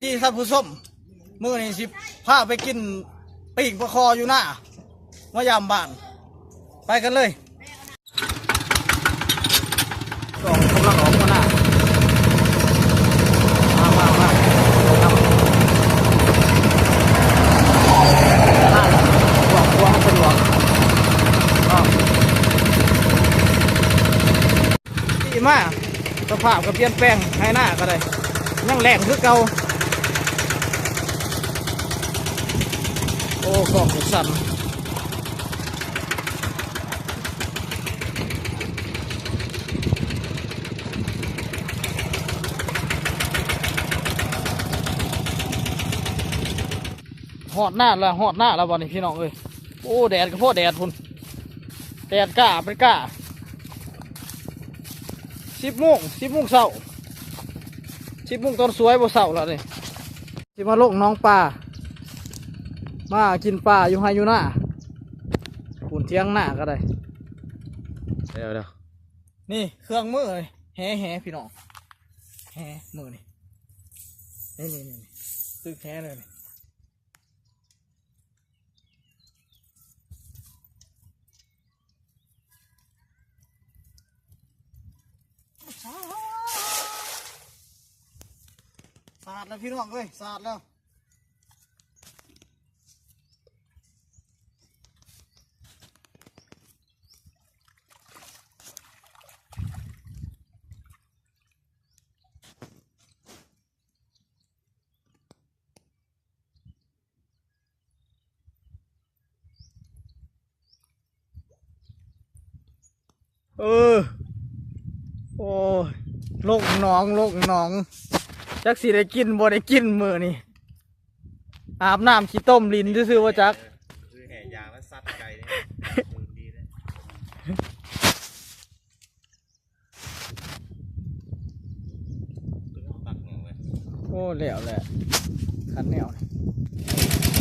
ທີ່ທ່ານຜູ້ຊົມ ມື້ນີ້ຊິພາໄປກິນປີ້ງປາຄໍຢູ່ນາ ມາຢາມບ້ານ ໄປກັນເລີຍ. ສອງກຳລັງອອກມານາ ມາ ມາ ມາ ມາ ສະດວກ ສະດວກ ທີ່ມາ ສະພາບກໍປ່ຽນແປງ ໄຮ່ນາກໍໄດ້ ຍັງແລ້ງຄືເກົ່າ. ໂອ້ ກ້ອງສັ່ນ. ຮອດນາແລ້ວ ຮອດນາແລ້ວບັດນີ້ພີ່ນ້ອງເອີຍ. ໂອ້ ແດດກໍພໍແດດພຸ້ນ ແດດກ້າເປັນກ້າ. ສິບໂມງ ສິບໂມງເຊົ້າ ສິບໂມງຕອນສວຍບໍ່ເຊົ້າແລ້ວນີ້. ຊິມາລົງໜອງປາ ມາກິນປາຢູ່ໄຮ່ຢູ່ນາ ປູນຖຽງນາກໍໄດ້. ເດີ ນີ້ເຄື່ອງມື ແຫ ແຫ ພີ່ນ້ອງ ແຫ ມືນີ້ ນີ້ໆໆ ຕຶກແຫເລີຍນີ້. ສາດແລ້ວພີ່ນ້ອງເອີຍ ສາດແລ້ວ. ເອີ ໂອ້ຍ ລົງໜອງ ລົງໜອງ ຈັກຊິໄດ້ກິນບໍ່ໄດ້ກິນມື້ນີ້ ອາບນ້ຳຂີ້ຕົມຫຼິ້ນຊື່ໆ ບໍ່ຈັກ. ຄືແຫ່ຢາງແລ້ວສັດໄກ່ນີ້ ໂອ້ ແລ້ວແຫຼະ ຄັນແນວນີ້.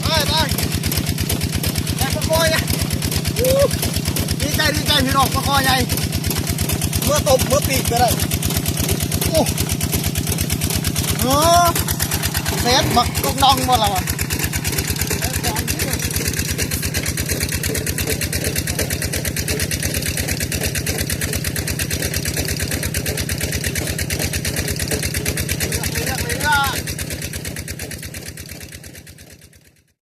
ຕາຍ ຕາຍ ໄດ້ປາຄໍໃຫຍ່ ໂອ້ ດີໃຈ ດີໃຈ ພີ່ນ້ອງ ປາຄໍໃຫຍ່ ເມືອຕົ້ມ ເມືອປີ້ງກໍໄດ້. ໂອ້ ເອີ ແຊບ ບັກກົກດອງບໍ່ລະວະ.